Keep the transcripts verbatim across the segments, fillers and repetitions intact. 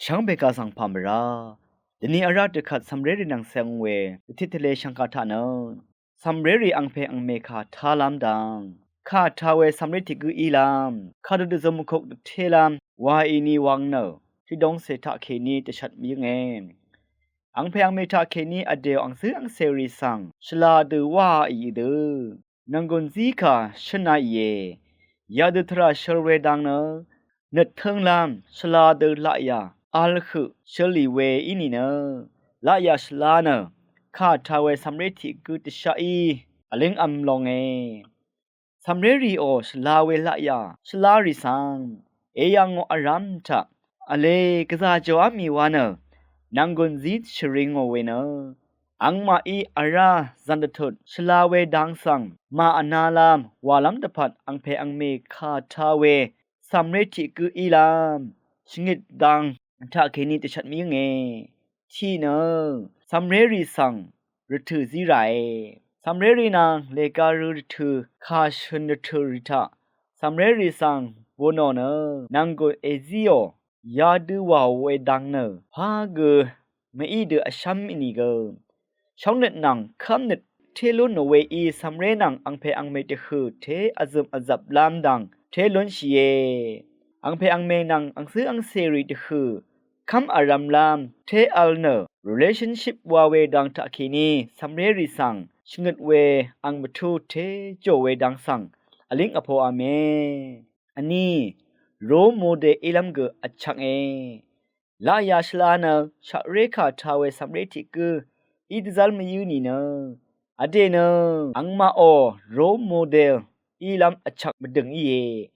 Shvngbe kà svng pà mvrá dvni vrá dvkvt cv̀mrérì nvng cv̄ng we dvtit tvle shvngkà taq nø cv̀mrérì angpè angmè kà tá lv́m dvng kà tá we cv̀mré tiq gǿ í lv́m kà dø dvzøm mvkuk dvté lv́m wa ìni wvng nø tiqdongcè taqkèní dvshvt mvyǿnge. Angpè angmè taqkèní vdèò angcǿ angcèrì svng shvla dø wáì dø nv̀nggùn zí kà shǿnā ìe. Yadø tvrà shøl we dang nø nøt tǿng lv́m shvla dø laqyà vl høq shølì we í nìnø laqyà shvla nø kà tā we cv̀mré tiq gǿ dvshaqí vlíng v̄m longe. Cv̀mrérìò shvla we laqyà shvlárì svng èyv̀ngò vrv̄m taq vlē gvzà jòá mì wa nø nv̀nggùn zí shvri ngò we nø angmaqí vrá zv̀n dvtut shvla we dang svng màvnā lv́m wàlv́m dvpvt angpè angmè kà tā we cv̀mré tiq gǿ í lv́m shvngit dang taqkèní dvshvt mvyǿnge. Tiq nø cv̀mrérì svng rvtø̀ zí ràe. Cv̀mrérì nvng lèga rø rvtø̀ kà shø̀n rvtø̀ rì taq cv̀mrérì svng bø̀nò nø nv̀nggùn èzíò yadø wàò we dang nø pà gø mví dø vshv́m ínìgø shóngnøt nvng kv́mnøt té lúnò weí cv̀mré nvng angpè angmè dvhø̀ té vzø̀m vzvp lv́m dang té lúnshìe. Angpè angmè nvng angcǿ angcèrì dvhø̀ kv́m vrv̄m lv́m té vl nø relationship wa we dang taqkèní cv̀mrérì svng shvngøt we ang mvtú té jò we dang svng vlíng vpoqà mè. Vní role model í lv́m gø vchvknge. Laqyà shvla nø shaqré kà tā we cv̀mré tiq gǿ í dvzv́l mvyǿ nìnø vdè nø angmaqò role model í lv́m vchvk mvdø̀ng íe.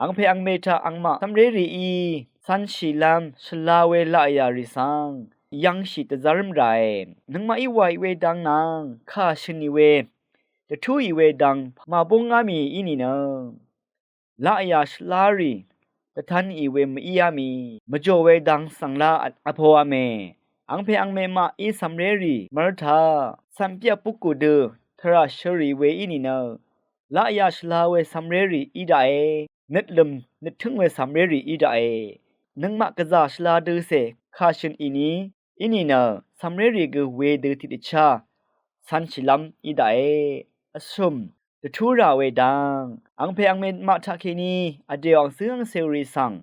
Angpè angmè taq angmaq cv̀mrérìí cv̄nshì lv́m shvla we laqyà rì svng yv̄ngshì dvzv́rv́m ràe. Nøngmaqí wàì we dang nvng kà shø̀nì we dvtúì we dang màbúngá mì í nìnø laqyà shvlárì dvtanì we mvíá mì mvjò we dang svng lá vpoqà mè. Angpè angmè maqí cv̀mrérì mv́r taq cv̀mpyvp bukù dø tvrà shølrì we í nìnø laqyà shvla we cv̀mrérì í daqe. Nøtlø̀m nøttǿng we cv̀mrérì í daqe. Nøngmaq gvzà shvla døcè kà shø̀n ìni í nìnø cv̀mrérì gø wedø tiqdvchá cv̄nshìlv́m í daqe. Vshø̀m dvtú rà we dang angpè angmè maq taqkèní vdèò angcǿ angcèrì svng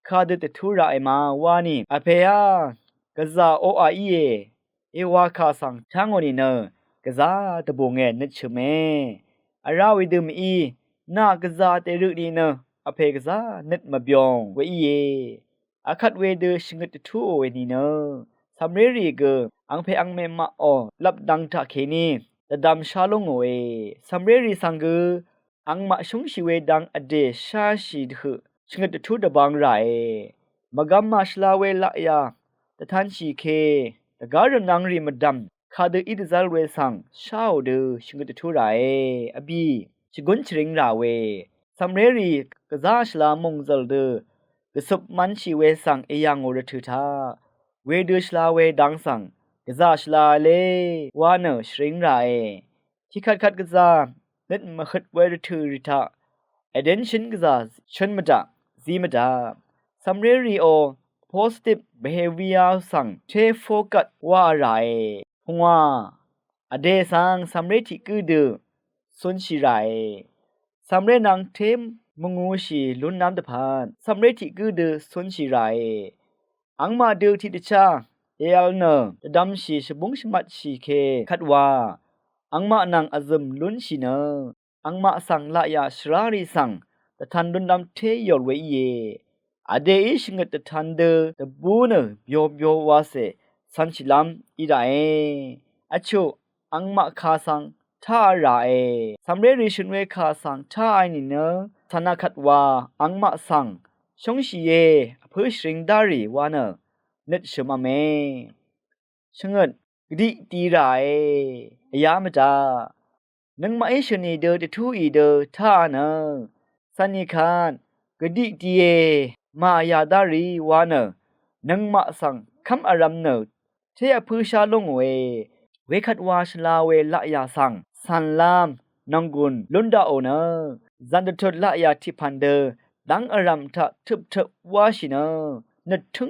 kadø dvtú ràe ma wani vpèá gvzà oqà íe. Èwà kà svng tá ngò nìnø gvzà dvbùnge nøt shø̀me. Vrá wedø mví nà gvzà dèrø nìnø vpè gvzà nøt mvbyong we íe. Akvt wedø shvngøt dvtúò we nìnø cv̀mrérì gø angpè angmè maqò lvp dang taqkèní dvdvm shá lú ngòe. Cv̀mrérì svng gø angmaq shúngshì we dang vdè sháshì dvhøq shvngøt dvtú dvbang ràe. Mvgvm màshvla we laqyà dvtanshì ke dvgá rvnvng rì mvdv̀m kadø í dvzv́l we svng sháò dø shvngøt dvtú ràe. Vbì shvgún shvring rà we cv̀mrérì gvzà shvla mòngzø̀l dø gvcøp mv̄nshì we svng èyv̀ngò rvtø̀ taq wedø shvla we dang svng gvzà shvla le wa nø shvring ràe. Tiqkvtkvt gvzà nøt mvhøt we rvtø̀ rì taq èdv́nshǿn gvzà shǿn mvdaq zí mvdaq cv̀mrérìò positive behavior svng té focus wà ràe. Pungwà vdè svng cv̀mré tiq gǿ dø cúnshì ràe. Cv̀mré nvng té mvngūshì lúnlv́m dvpvt cv̀mré tiq gǿ dø cúnshì ràe. Angmaq dø tiqdvchá èvl nø dvdvmshì shvbúng shvmatshì ke kvt wa angmaq nvng vzø̀m lúnshì nø angmaq svng laqyà shvrárì svng dvtan lúnlv́m té yòl we íe. Vdèí shvngøt dvtan dø dvbú nø byobyo wacè cv̄nshìlv́m í daqe. Vchuq angmaq kà svng táa ràe. Cv̀mrérì shø̀n we kà svng táa nìnø cv̀na kvt wa angmaq svng shóngshìe vpǿ shvring dárì wa nø nøt shø̀mv̄me. Shvngøt gvdiq di ràe. Vyá mvdaq nøngmaqí shø̀nì dø dvtúì dø táa nø cv̀nì kvt gvdiq die màvyà dárì wa nø nøngmaq svng kv́m vrv̄m nø té vpǿ shá lú ngòe. Wekvt wa shvla we laqyà svng cv̀nlv́m nònggùn lún daqò nø zv̀n dvtut laqyà tiqpv̀n dø dv́ng vrv̀m taq tøptøp wáshì nø nøttǿng